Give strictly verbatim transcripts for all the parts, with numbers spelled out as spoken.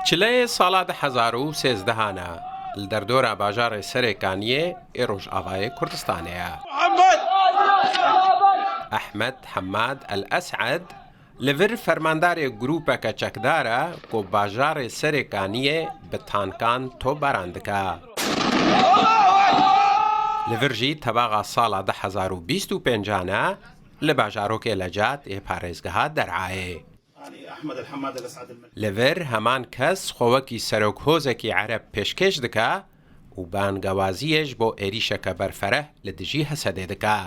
Çileyê sala du hezar û sêzdeh e, li derdora bajarê Serê Kaniyê ê Rojavayê Kurdistanê ye. Ehmed Hemad El Esed li vir fermandarê grûpeke çekdar e ku bajarê Serê Kaniyê bi tankan topbaran dike. Li vir jî tebaxa sala du hezar û bîst û pênc e li bajarokê Lecat ê parêzgeha Derayê. Li vir heman kes xwe wekî serokhozekî ereb pêşkêş dike û bangewaziyê ji bo êrîşeke berfereh li dijî Hesedê dike.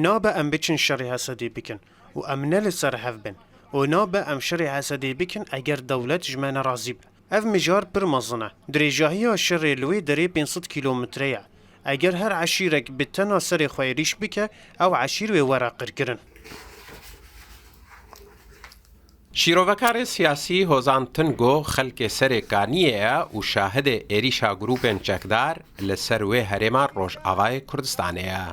Nabe em biçin şerê Hesedê bikin û em ne li ser hev bin û nabe em şerê Hesedê bikin eger dewlet ji me nerazî be. Ev mijar pir mezin e. Dirêjahiya şerê li wê derê pênc sed kîlometre ye. Eger her eşîrek bi tena serê xwe êrîş bike, ew eşîr wê were qirkirin. Şîrovekarê siyasî Hozan Tingo xelkê Serê Kaniyê ye û şahidê êrîşa grûpên çekdar li ser wê herêma Rojavayê Kurdistanê ye.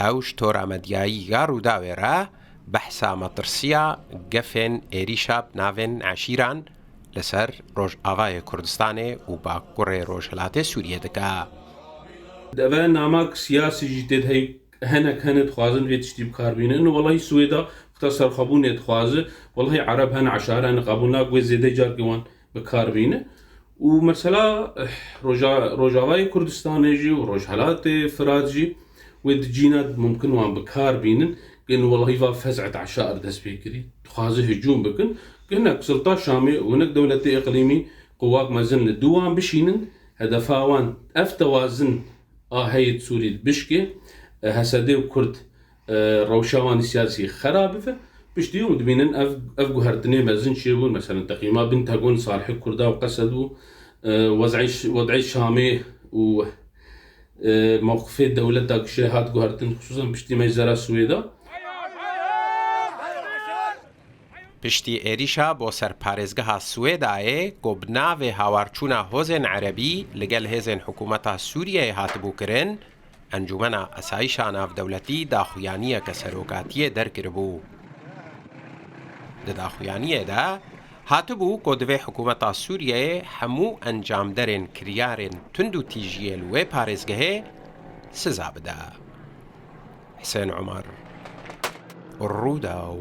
Ew ji tora medyayî ya Rûdawê re behsa metirsiya gefên êrîşa bi navên eşîran li ser Rojavayê Kurdistanê û Bakurê Rojhilatê Sûriyê dike. Deve namak siyasî jî tê de heye. Hinek hene dixwazin vê tiştî bi kar bînin. Ino welahî Swêda xwe serxwebûnê dixwaze. Welahî Ereb hene, eşare hene, qebûl nake wê zêdeyî carkê wan bi kar bîne. Û mesela, eh, Roja-, Rojavayê Kurdistanê jî û Rojhelatê Firat jî wê di cîna de mumkin wan bi kar bînin. Ino welahî va fez'et eşair dest pê kirî. Dixwaze hicûm bikin. Hinek silta Şamê û hinek dewletê îqlîmî quwak mezin li dû wan bişînin. Hedefa wan ev tewazin a heyî di Sûrî di bişkê, e, Hesedê û Kurd, e, rewşa wan siyasî xera bife. Piştî hûn dibînin ev, ev guhertinê mezin çêbûn. Mesela teqîma Pentagon, salihê Kurda û qesed bû, e, wez'ê Ş-, wed'ê Şamê û, e, mewqifê dewleta gişê hat guhertin, xisûsan piştî meczera Swêda. Piştî êrîşa bo ser parêzgeha Swêdayê ku bi navê hawarçûna hozên erebî li gel hêzên hikûmeta Sûriyeyê hatibû kirin, Encûmena Asayîşa Navdewletî daxuyaniyeke serokatiyê derkiribû. Di daxuyaniyê de hatibû ku divê hikûmeta Sûriyeyê hemû encamderên kiryarên tundûtîjiyê li wê parêzgehê siza bide. Hisên Umar, Rûdaw.